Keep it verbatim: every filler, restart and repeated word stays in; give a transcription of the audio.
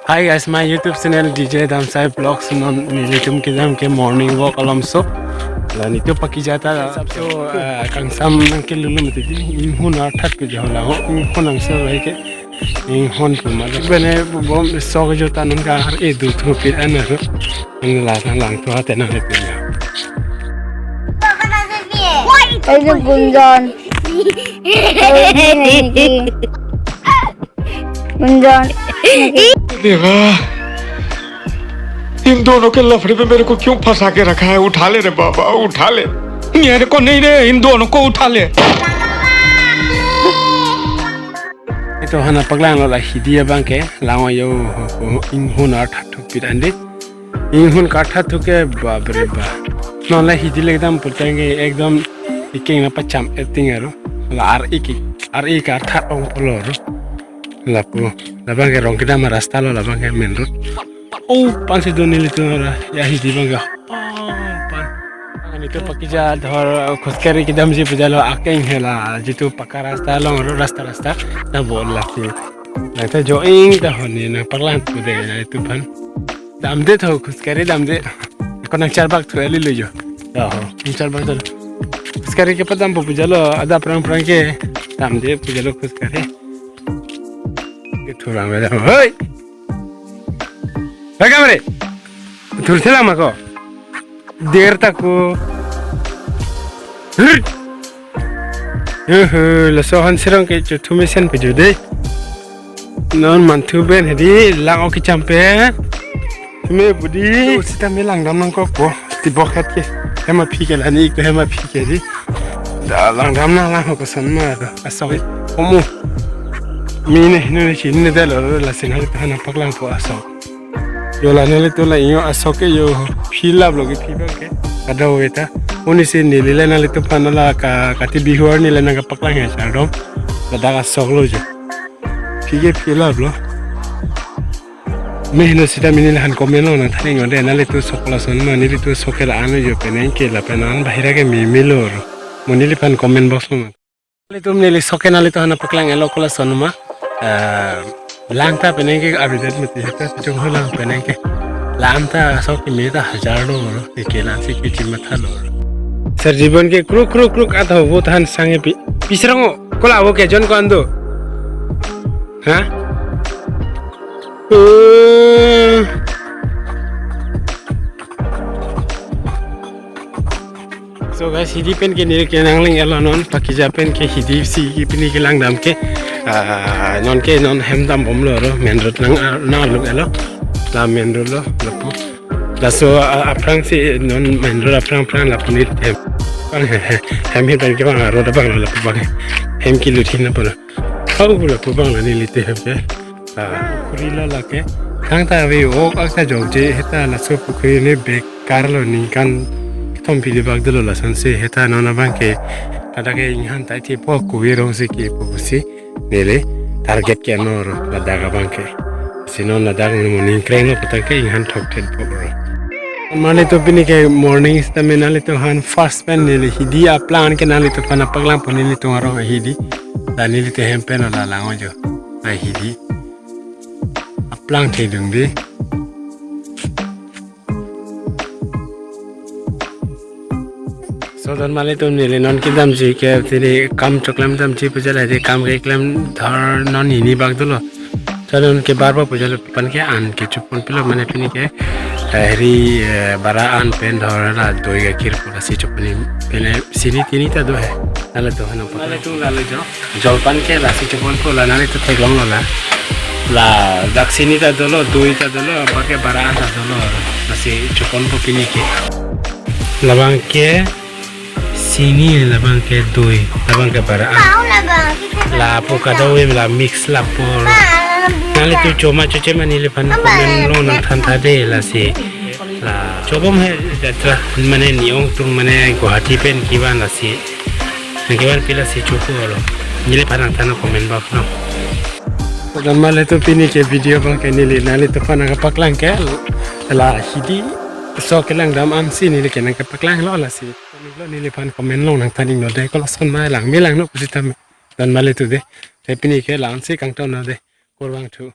Hi guys, my YouTube channel D J Damsai Vlogs. Non nelitum kedam ke morning walk along so. La netum pakija ta so, eh, kangsam nangkelulu mati di inghun arthat ke jo la ho, inghun angso lai ke inghun tu ma. Bene bom sok jo ta non ka har e du thu pir ana ro. Ang la ta lang thu ate na le pir ya. Oi, jo Gunjan. Oi, jo Niki. Gunjan. देखा, इन दोनों के लफड़े में मेरे को क्यों फंसा के रखा है? उठा ले रे बाबा, उठा ले। मेरे को नहीं रे, इन दोनों को उठा ले। Netum aphan nangpaklanglo la hidi abang ke, lang-o jo, inghun arthat thu pir andi. Inghun karthat thu ke, bap re bap. Non la hidi le kedam pulotangte ekdom ikeng nangpacham eting aro. La ar-ik, ar-ik arthat ong pulo aro. Lapu, labang ke Rongkedam arasta lo, labang ke main road. Oh, pan si do nelitum ra, ya hidi abang ke. Oh, pan. Netum pakija dhor, khus kari kedamji pu jalo akeng hela, jitu pakka rasta along ro rasta rasta, na bol lasi. Nangta join ta honi, nangpaklang pu de, netum aphan. Damde tho, khus kari damde. Ko nangcharbak thu eli lo jo. Ya ho, nangcharbak tho. Khus kari ke padam pu jalo, adap prang prang ke. Damde pu jalo khus kari. Ke thurang le dam. Hoi! Hoi kamre. Thur selang ma ko. Der ta ko. Hur. He he, laso han sirong ke chothu mesen pejo de. Non manthu pen hedi lang-o kecham pen. Me budi. Sita me langdam nangkok po. Tibok het ke. Hem aphi ke la ni ko hem aphi ke di. Da langdam nang lang ho koson ma do. Asok. Omo. Mine nu ni chini de lo la sing hal ta nangpaklang po asok. Jo la nelitum la inyo asok ke jo philap lo ke phi abang ke. Kada weta. Uni si neli le nanglitum aphan la ka kati Bihu arni le nangkapaklang ya chardom. Ladak asok lo jo. Phi ke philap lo. Me heno sita mini le han comment lo nangthan-ik non de nanglitum sok lason ma nelitum sok ke la ano jo penang ke lapen an bahira ke me me lo ro. Mo neliphan comment box lo ma. Nelitum neli sok ke nanglitum aphan nangpaklang-etlo kolason ma. Eh, lang ta penang ke update mati heta pichung ho lang penang ke. Lang ta sok ke me ta hajar lo ro, ke ke lang si ke chim matha lo ro. Sir Jibon ke kruk kruk kruk atho vo than sang e pi. Pisrong o, kola vo ke jon ko ando. Ha? Eh. So guys, hidi pen ke neli ke nangling-etlo non, pakija pen ke hidi si ke pini ke langdam ke, ah, non ke non hem dambom lo ro, main road nang, ah, nang luk-etlo, la main road lo, lapu. Laso, ah, aphrang si non main road aphrang aphrang lapu neli hem. Bang he, he, hem he pen ke bang road abang lo lapu bang he. Hem kilu thin na polo. Hau lapu bang lo nelitum hem ke. Ah, pukhuri lo lake. Thangta ave ok ak ta jokje heta laso pukhuri ne bekar lo ningkan kethom pili bak dolo lasonsi heta non abang ke. Ladak ke inghan ta ithi po kuwi rong si ke pusi neli target ke ano ro ladak abang ke. Si non ladak mo ningkreng lo putang ke inghan thok thet po ro. Mane to pini ke morning stamina le to han first pen neli hidi aplang ke neli to pana paklang po neli to arong hidi. La neli to hem pen la lang-o jo. Ai hidi. Aplang thedung di. So don mali tum neli non kedamji ke tini kam choklem damji pu jala di kam keklem dhor non hini bak dolo. So non ke bar ba pu jala pan ke an ke chupon pilo mane pini ke, eh, heri, eh, bara an pen dhor la doi gakhir pu lasi chupon pene sini tini ta do he. Nala do hano pa. Nala tu nala jo. Jolpan ke lasi chupon po la nelitum theklong lo la. Ladak sini ta dolo, doi ta dolo, apa ke bara an ta dolo. Lasi chupon po pini ke. Labang ke sini, labang ke doi, labang ke bara an. Kau labang, kita labang. Lapu kadokave la mix lapu. Bang, nelitum choma choche ma neliphan comment lo nangthan tha de lasi. La chobom he jatra mane netum mane Guwahati pen kevan lasi. Nangkevan pi lasi chopo lo. Neliphan nangthan comment box lo. Don mali tum pini ke video abang ke neli nanglitum aphan nangkapaklang ke la hidi so kelangdam ansi neli ke nangkapaklang lo lasi. Neli lo neliphan comment lo nangthan-ik non de kolason ma lang me lang no pusi tame. Don mali tum de. Te pini ke la ansi kangton non de. Kurvangthu.